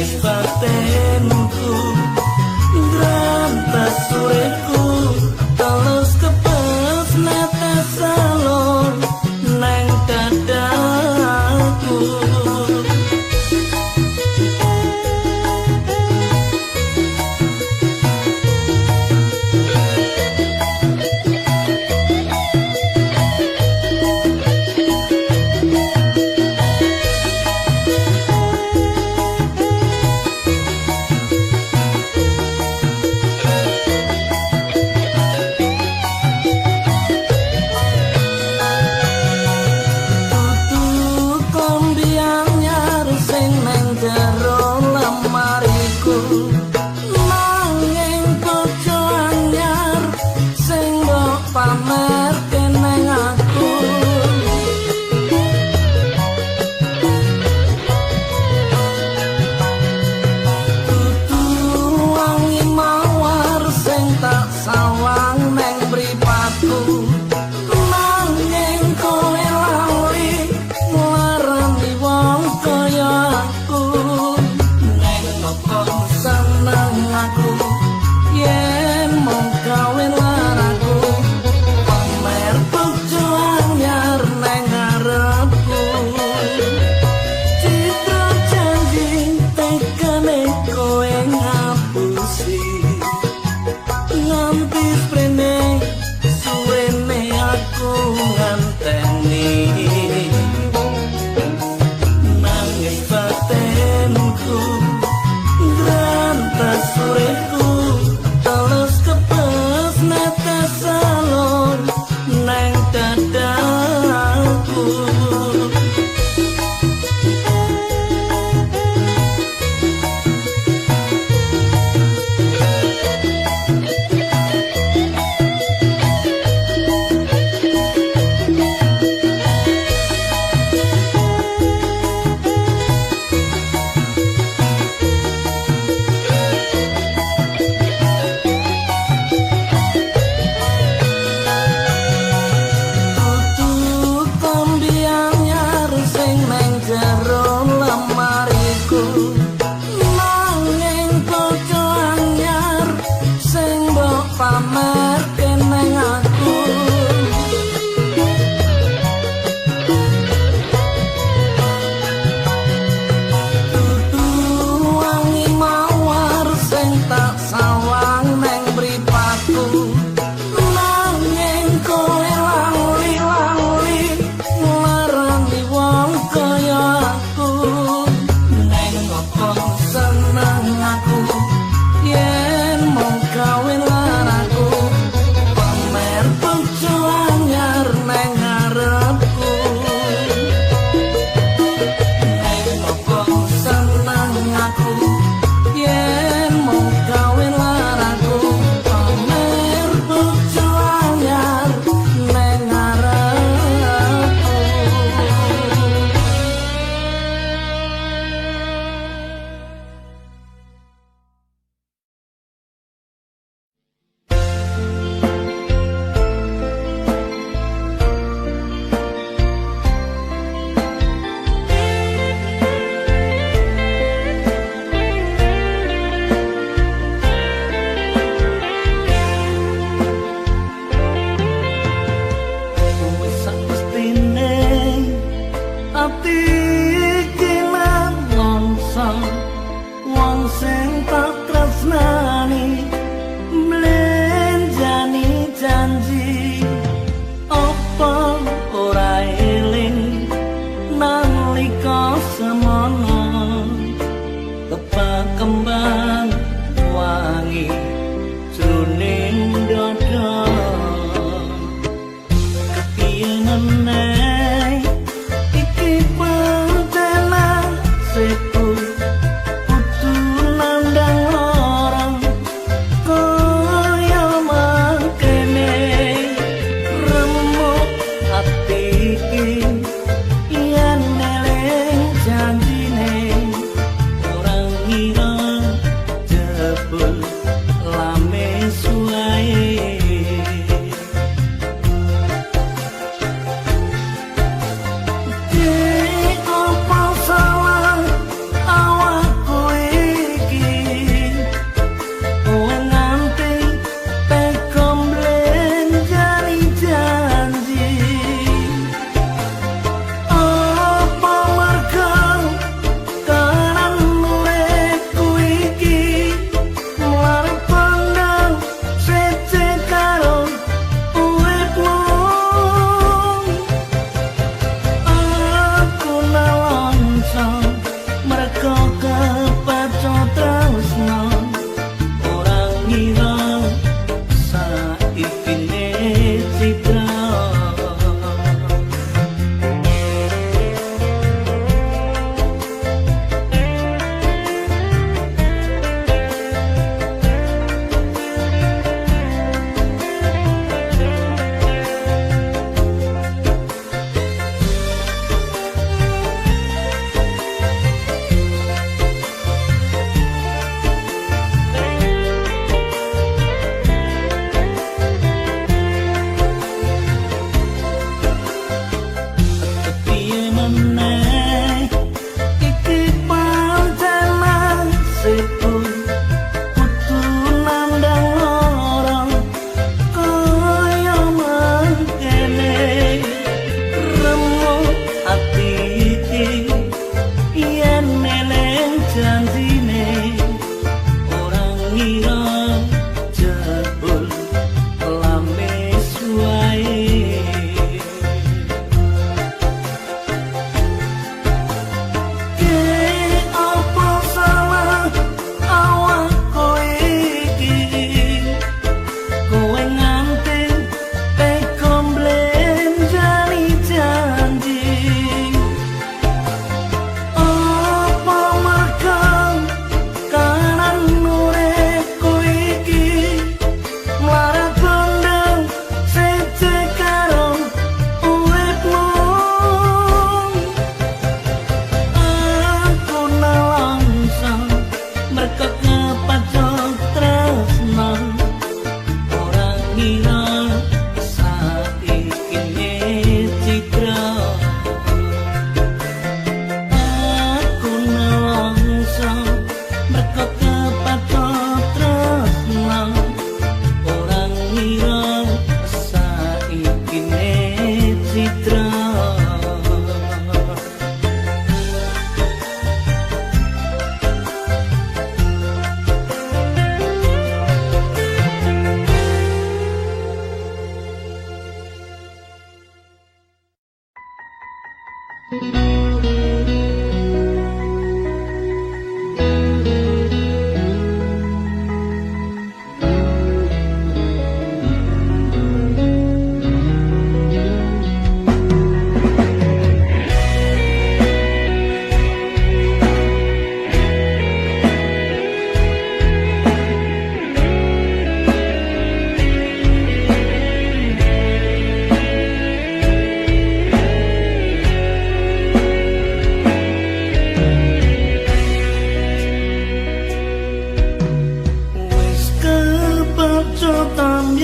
Nangis batinku grantas uripku terus kepes netes salon neng dadaku. Yen eling janjine ora ngira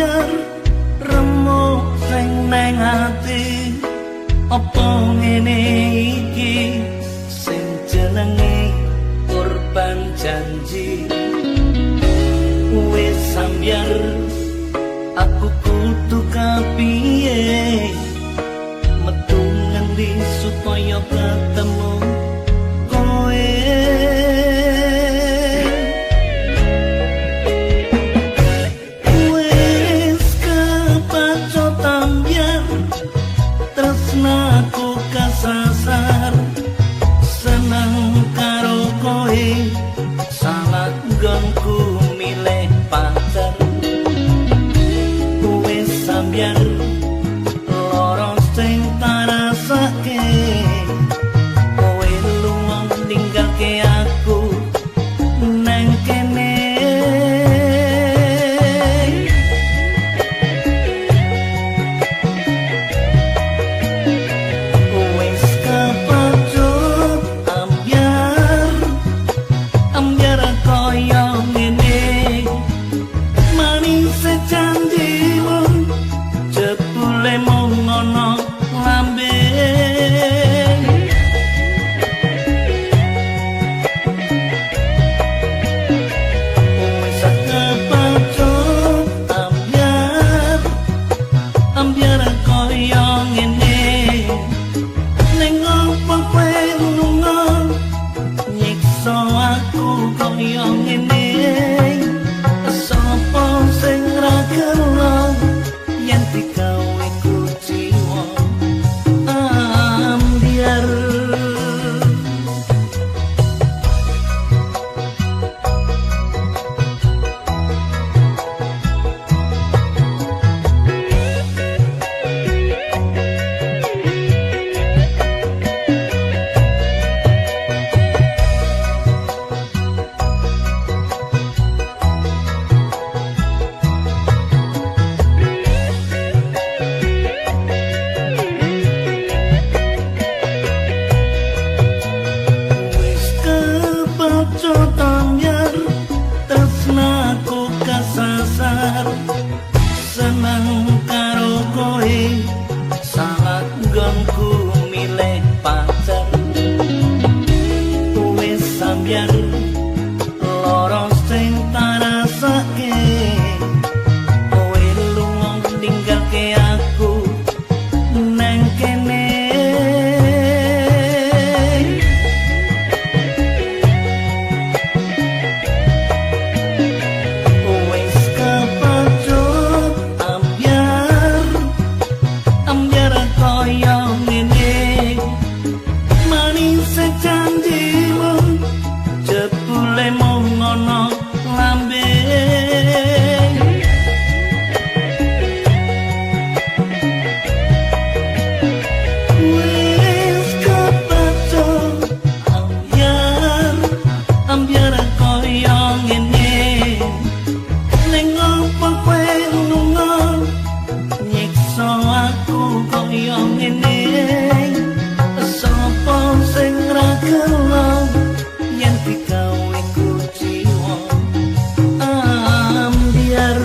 ambyar remuk sing neng ati. Apa ngene iki sing jenenge korban janji? Wis ambyar aku kudu kapiye, metu ngendi supaya ketemu kowe. Wis kepacut ambyar tresnaku kasasar, seneng karo kowe salah nggonku milih pacar. Wis ambyar lara sing tarasake, kowe lunga ninggalke aku nang kene. Wis kepacut ambyar ambyar kaya ngene, manis janjimu jebule mung ana lambe. Wis kepacut ambyar ambyar kaya ngene, ning opo kowe lunga nyiksa aku kaya ngene? Sapa sing ra kena yen digawe kuciwa ambyar? Wis kepacut ambyar tresnaku kasasar, seneng karo kowe salah nggonku milih pacar. Wis ambyar lara sing tarasake, kowe lunga ninggalke aku nang kene. Wis kepacut ambyar ambyar kaya ngene, manis janjimu jebule mung ana lambe. Wis kepacut ambyar ambyar kaya ngene, ning opo kowe lunga nyiksa aku kaya ngene? Sapa sing ra kena yen digawe kuciwa ambyar?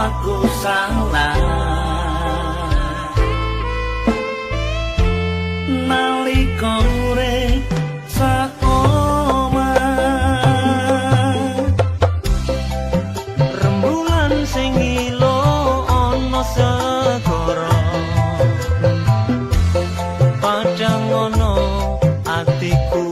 Aku salah nalika urip sak omah, rembulan sing ilo ana segara, padhang ana atiku.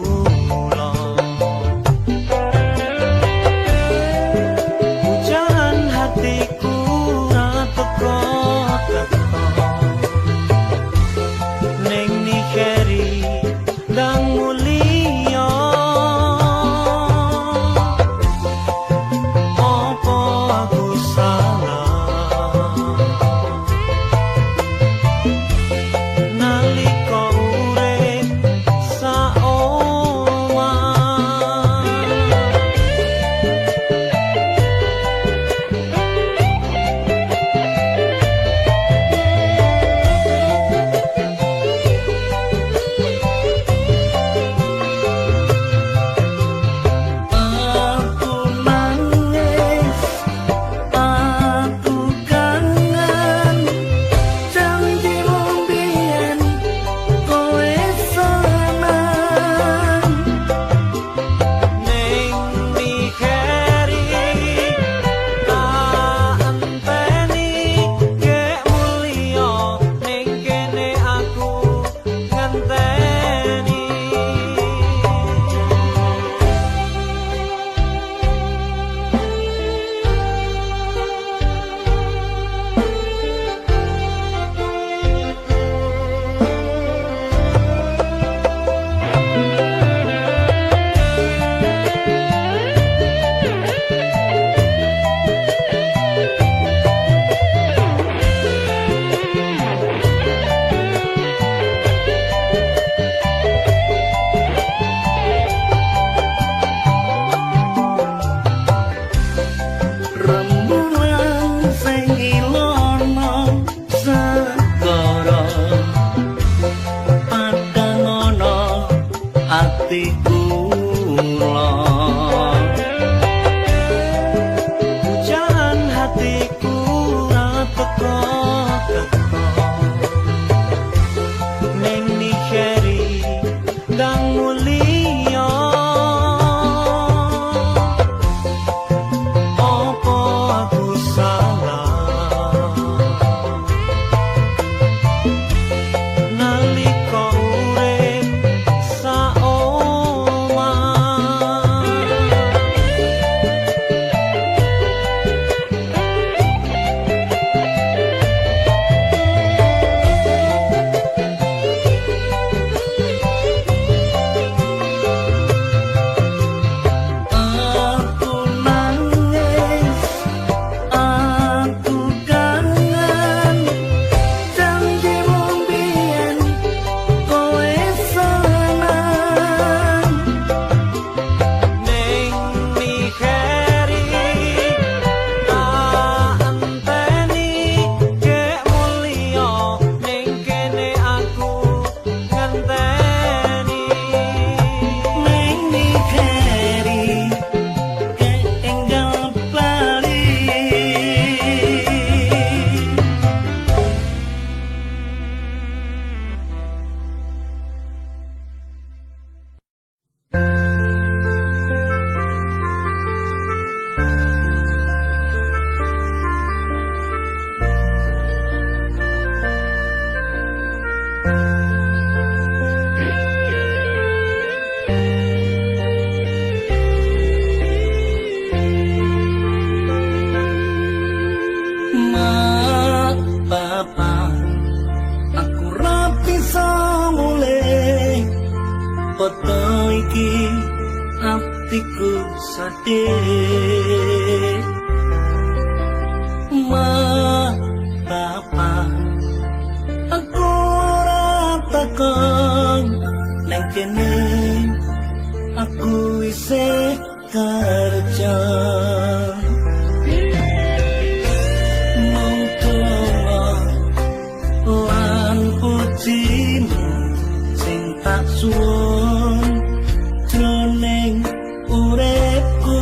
Foto iki atiku sedih. Ma bapa aku ora takon nang kene aku isih kerja. Mung donga lan pujimu sing tak suwun jroning uripku.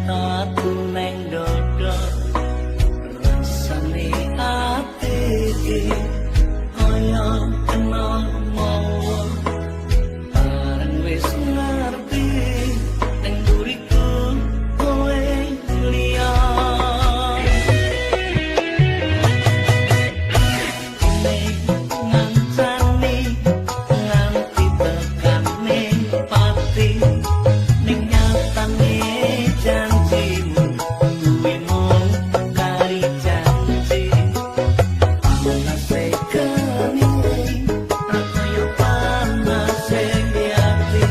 tatu neng dodo. Rasane ati iki kaya kena mawa, bareng wis ngerti neng mburiku kowe liya. Ngancani nganti tekane pati, ning nyatane janjimu kuwi mung kari janji. Panase geni ra kaya panase ati,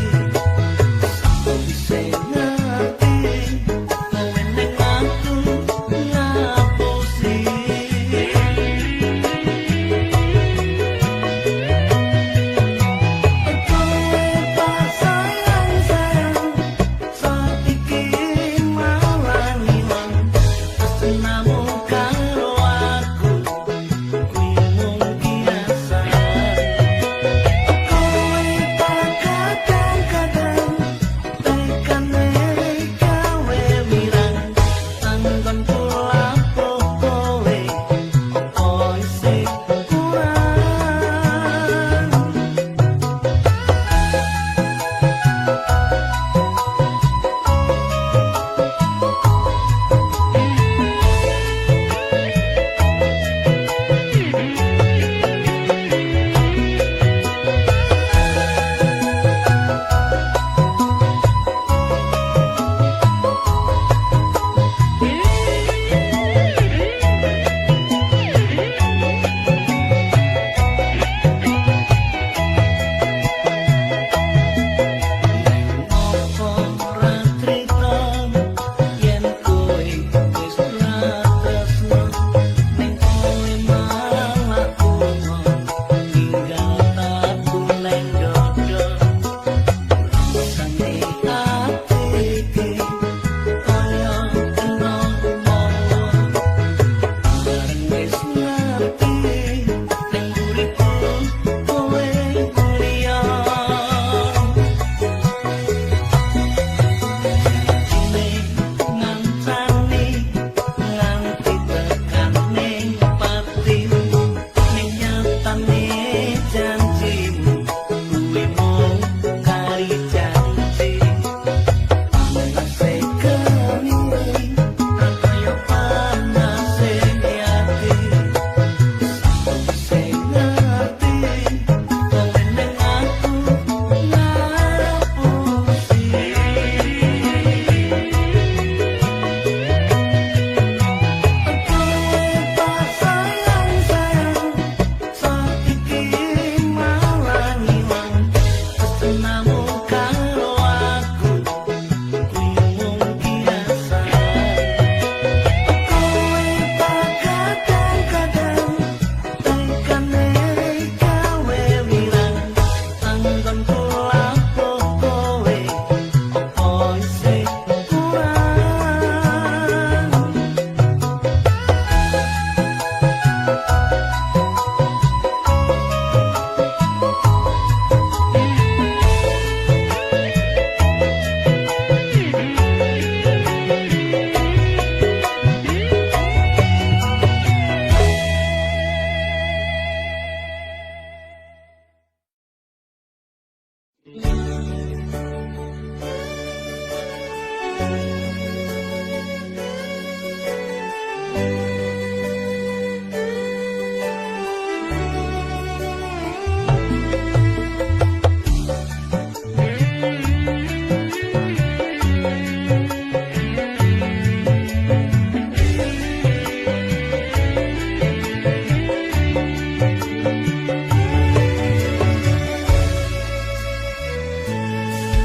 sawise ngerti kowe ning aku ngapusi. Kowe tak sayang sayang, saiki malah ngilang. Tresnamu karo aku kuwi mung kiasan. Kowe tak kadang-kadang tekane gawe wirang, anggonku lapo kowe opo isih kurang. Opo ora trita yen kowe wis ora tresno, ning kowe malah lunga ninggal tatu neng dodo. Rasane ati iki kaya kena mawa, bareng wis ngerti ning mburiku kowe liya. Ngancani nganti tekane pati, ning nyatane janjimu kuwi mung kari janji. Panase geni ra kaya panase ati, sawise ngerti kowe ning aku ngapusi. Kowe tak sayang sayang, saiki malah ngilang. Tresnamu karo aku kuwi mung kiasan. Kowe tak kadang-kadang tekane gawe wirang, anggonku lapo kowe opo isih kurang.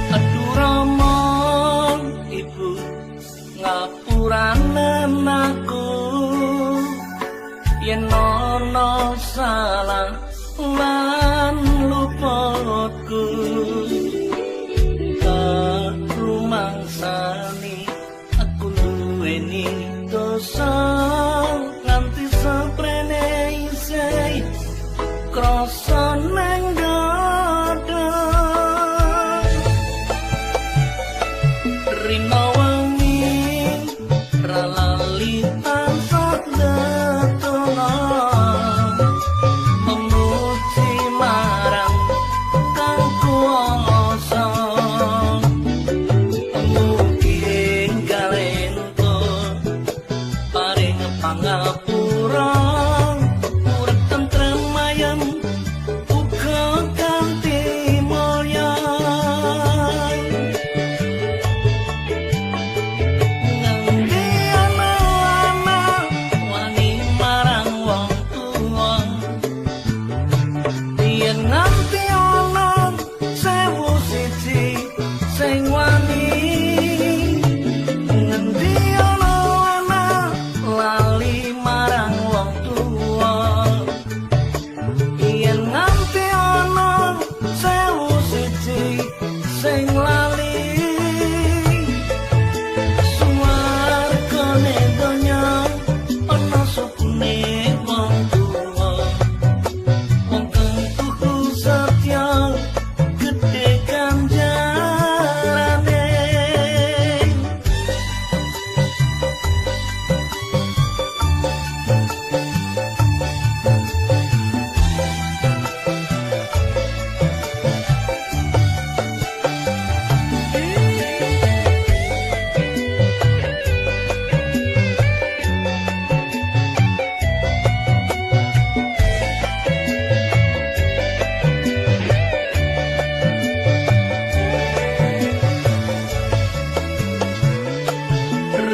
Aduh Rama, Ibu, ngapuranen aku yen ana salah lan luputku. Tak rumangsani aku duweni dosa nganti seprene isih krasa nang dada. Rina wengi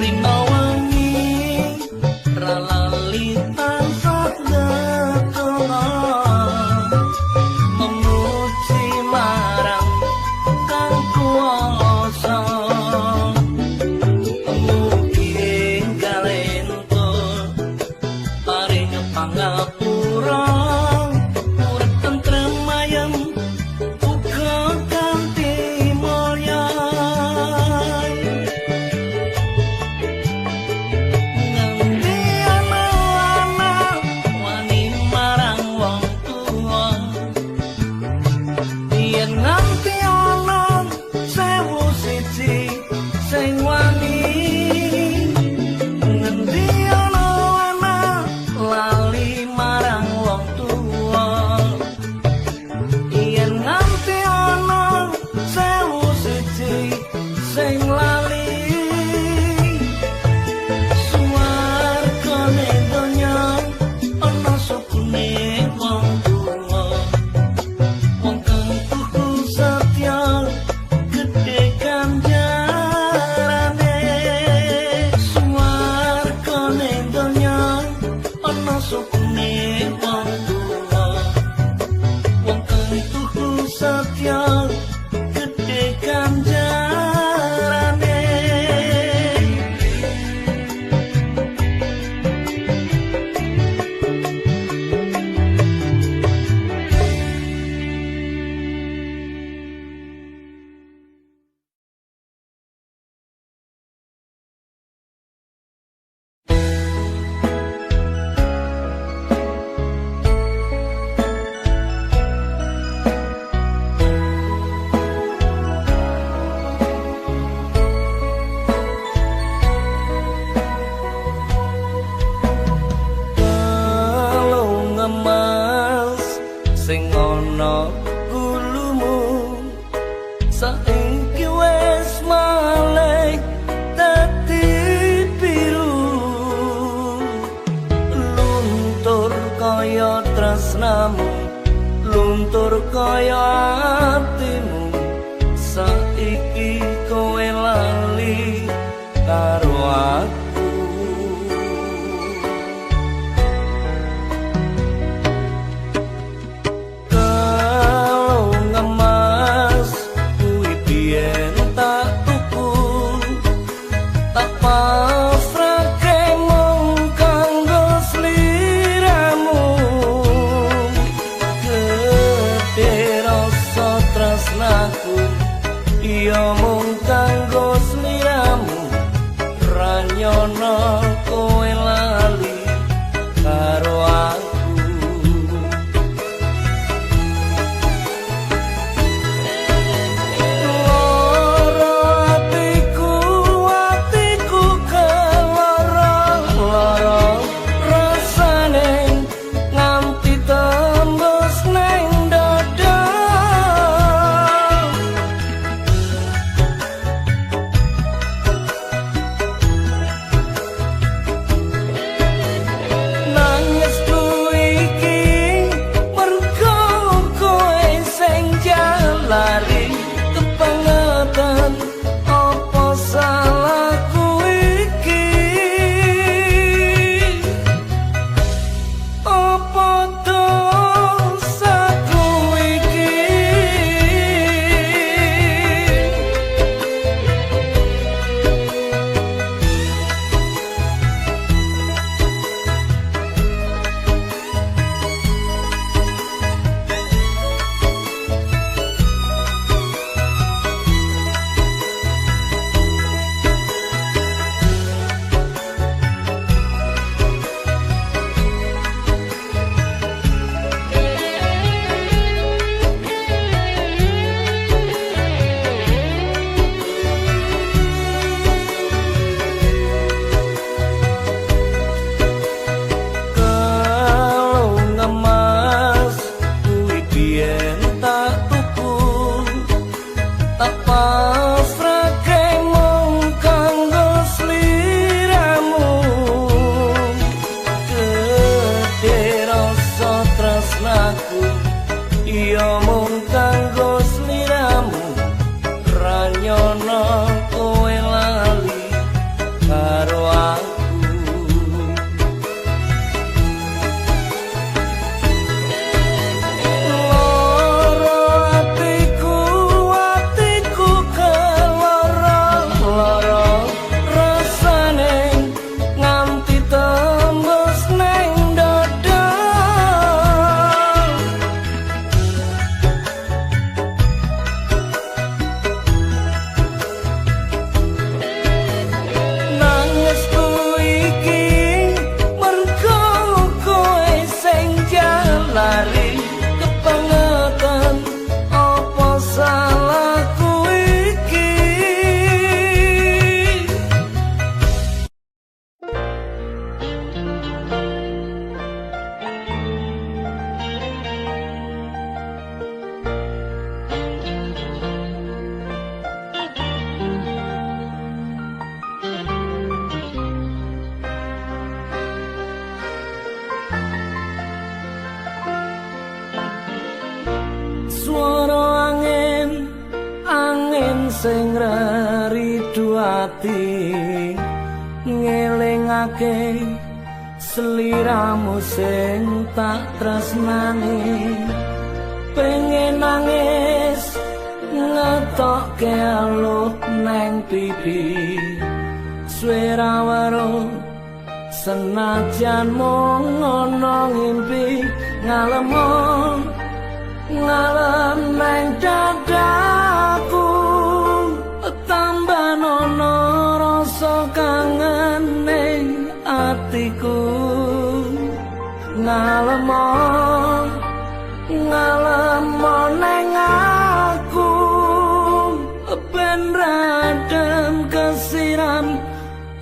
Rino wengi ra lali tansah ndedonga memuji marang kang kuwasa. Mugi enggal entuk paring pangapura, urip tentrem ayem uga kanthi mulya. Nganti ana anak wani marang wong tuwa, yen nganti ana 1001 sing wani. Ngendi ana anak lali marang wong tuwa, yen nganti ana 1001 sing lali. Suwargane donya ana sukune wong tuwa, wong kang tuhu setya gedhe ganjarane. Suwargane donya ana sukune wong tuwa, wong kang tuhu setya gedhe ganjarane. Kalung emas sing ana gulumu saiki wis malih dadi biru, luntur kaya tresnamu, luntur kaya atimu. Saiki kowe lali karo aku. Kalung emas kuwi biyen tak tuku, tak pasrahke mung kanggo sliramu. Gedhe rasa tresnaku iya mung kanggo sliramu, ra. sing reridu ati ngelingake sliramu sing tak tresnani. Pengen nangis ngetokke aluh neng pipi, suwe ra weruh senajan mung ana ngimpi. Ngalemo ngalem neng dadaku, tambah nono rasa kangen ning atiku. Ngalemo ngalemo neng aku, ben radem kesiram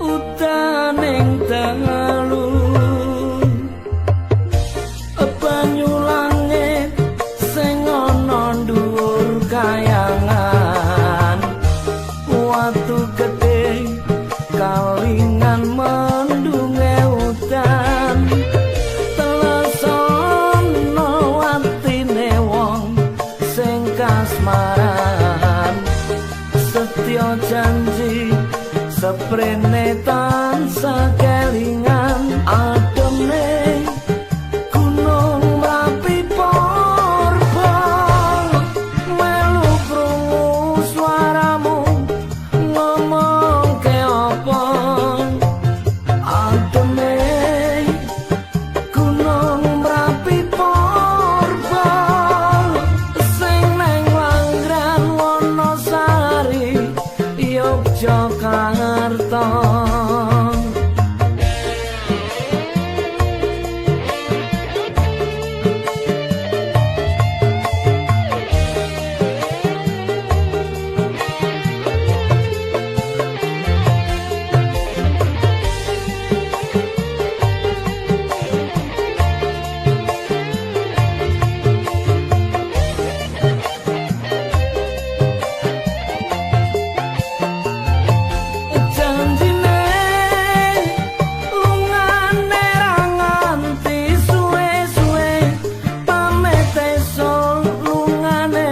utaning dalu. Banyu langit sing ana dhuwur kayangan, watu gedhe kalingan mendunge udan. Telesono atine wong sing kasmaran, setya janji seprene tansah kelingan. Ademe Gunung Merapi purba, melu krungu suaramu ngomongke apa. Ademe Gunung Merapi purba, sing neng Langran Wonosari Yogyakarta. Janjine lungane ra nganti suwe-suwe, pamit esuk lungane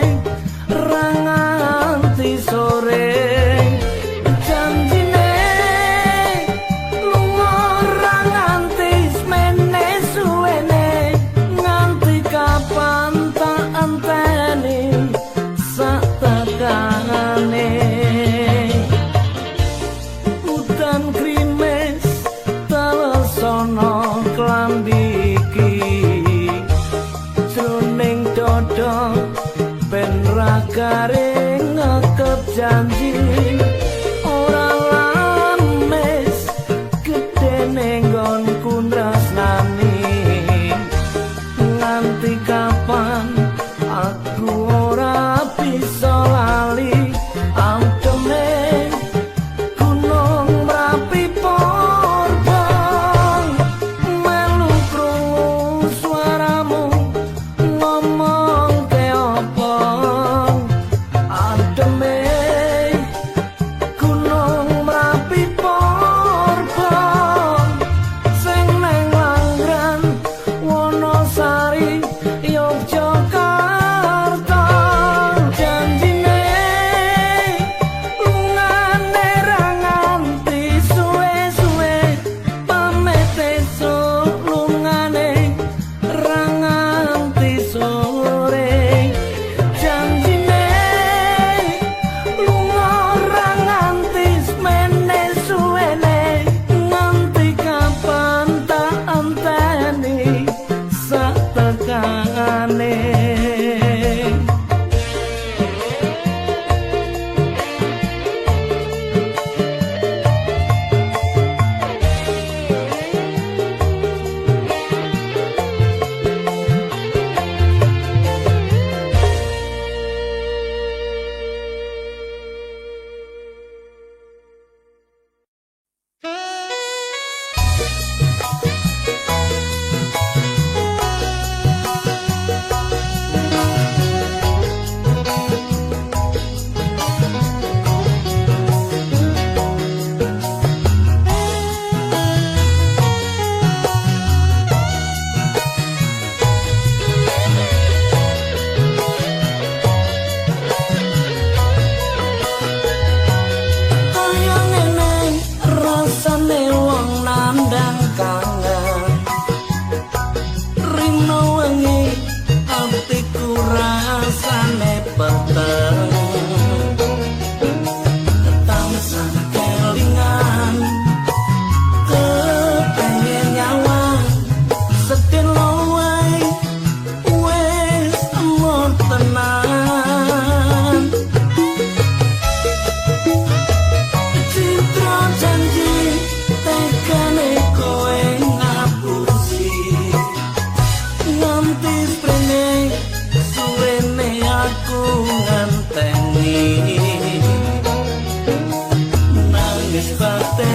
ra nganti sore. Janjine lunga ra nganti semene suwene, nganti kapan tak enteni sak tekane. Udan grimis telesono klambi iki, jroning dada ben ra garing ngekep janji. Ora lames gedene nggonku tresnani, nganti kapan aku ora bisa lali. Ademe Gunung Merapi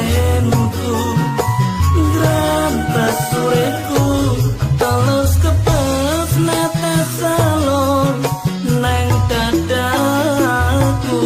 Batinku grantes uripku telus kepes netes salon neng dadaku.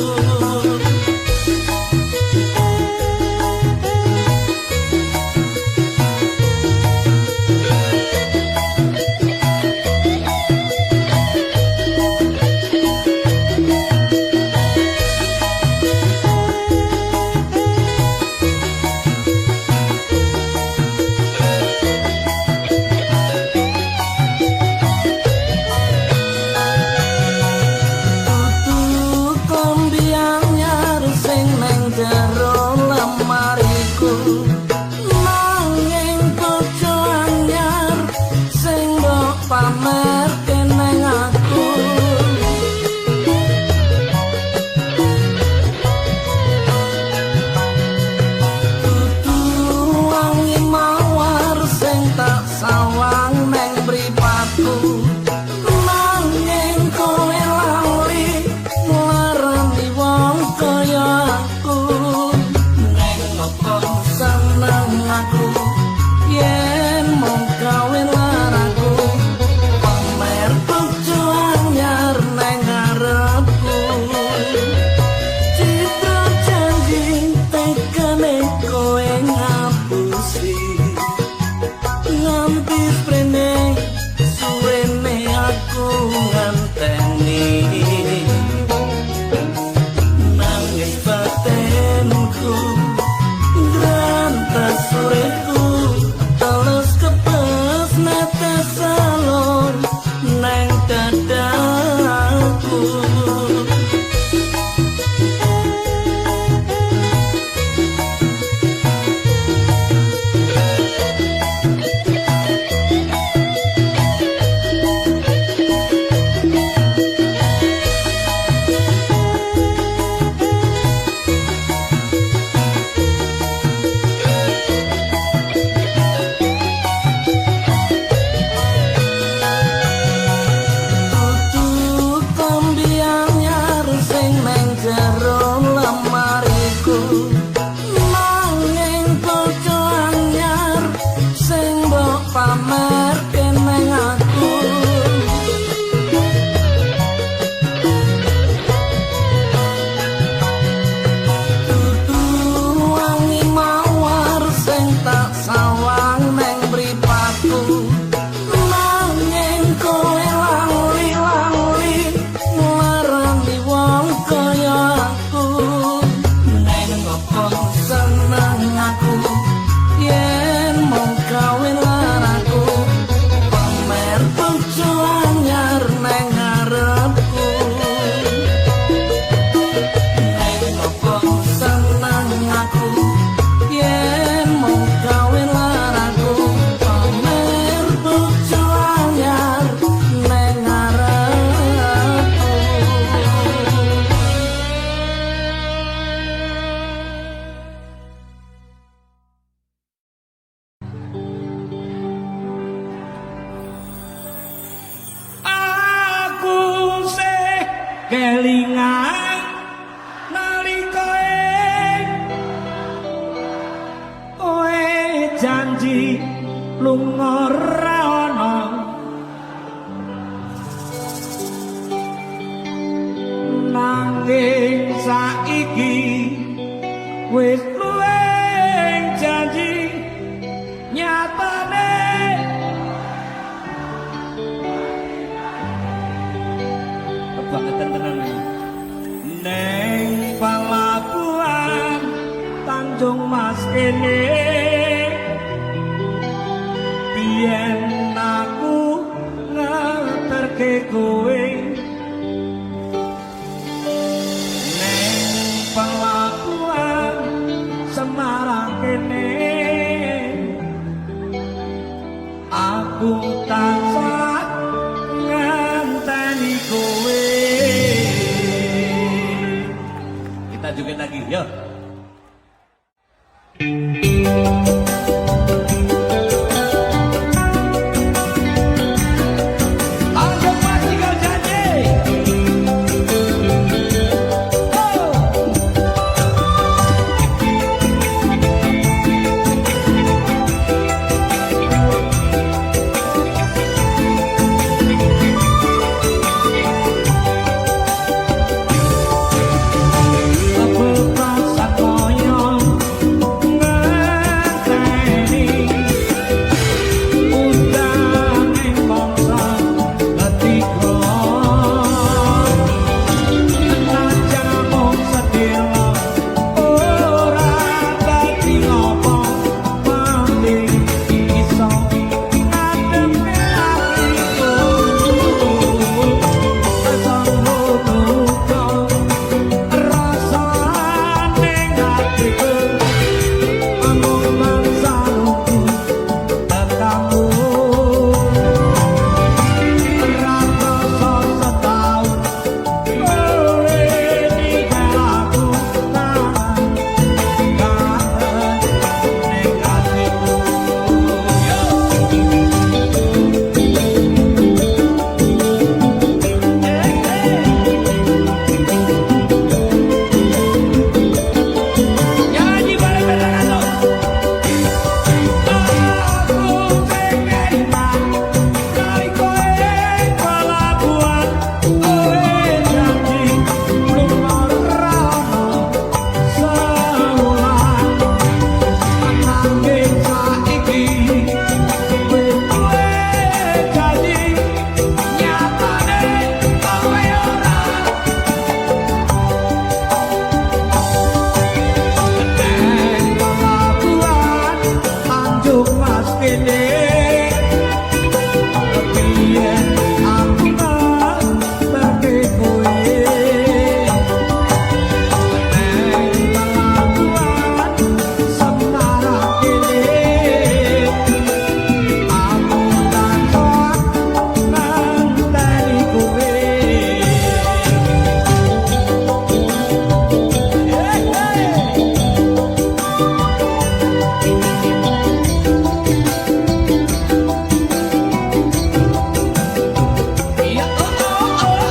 Kelingan nalika kowe janji lunga ra ana, nanging saiki wis luwih janji nyatane. Kebangetan tenan iki. Neng pelabuhan Tanjung Mas kene biyen aku ngeterke kowe. Neng pelabuhan Semarang kene aku tansah ngenteni kowe. Kita joget lagi, yo. Tanjung Mas tinggal janji. Oh. kene. Piye aku ngerti kowe neng pelabuhan Semarang kene. Aku tansah ngenteni kowe. Hey, hey. Iya, oh, oh, oh.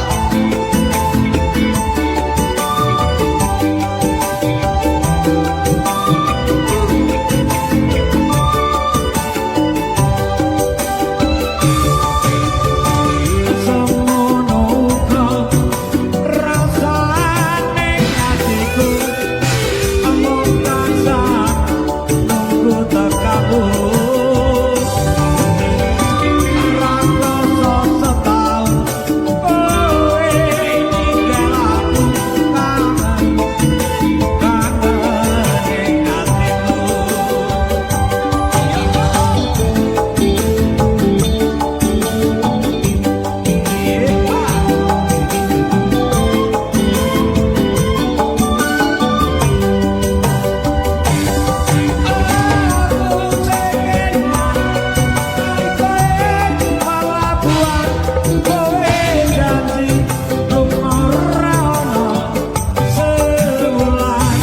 Semono uga rasane atiku mung tansah nunggu tekamu. Ra krasa setaun kowe ninggal aku, kangen kangen ing atiku. Iya, Pak. Aku pengen kowe pelabuhan, kowe janji ora ono sewulan.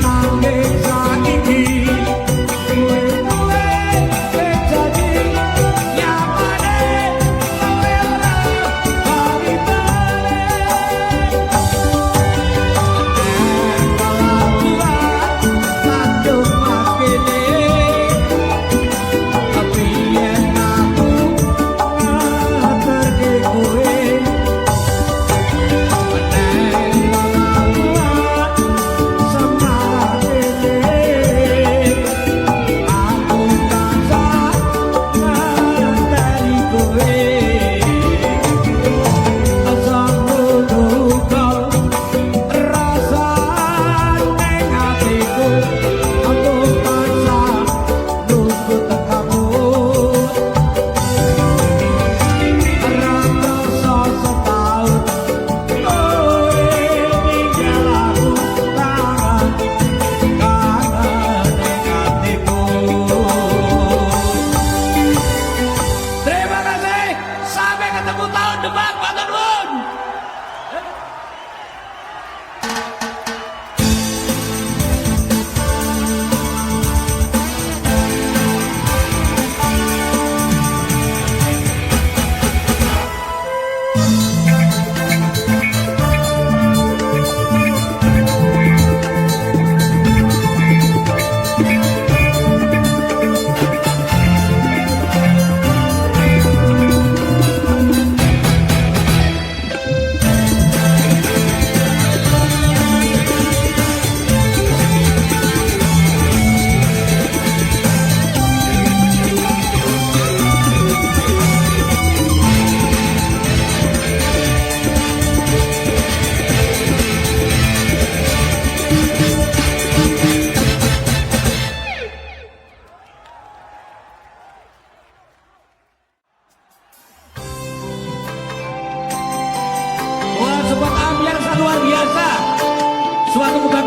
Nanging saiki kowe kowe janji nyatane kowe ora bali balik. Pelabuhan Tanjung Mas kene. Piye aku ngeterke kowe neng pelabuhan Semarang kene. Aku tansah ngenteni kowe. Semono uga rasane atiku mung tansah nunggu tekamu. Ra krasa setaun kowe ninggal aku, kangen kangen ing atiku. Terima kasih. Sampai ketemu tahun depan. Matur nuwun. Wah, sebuah ambiar luar biasa. Suatu kebanggaan.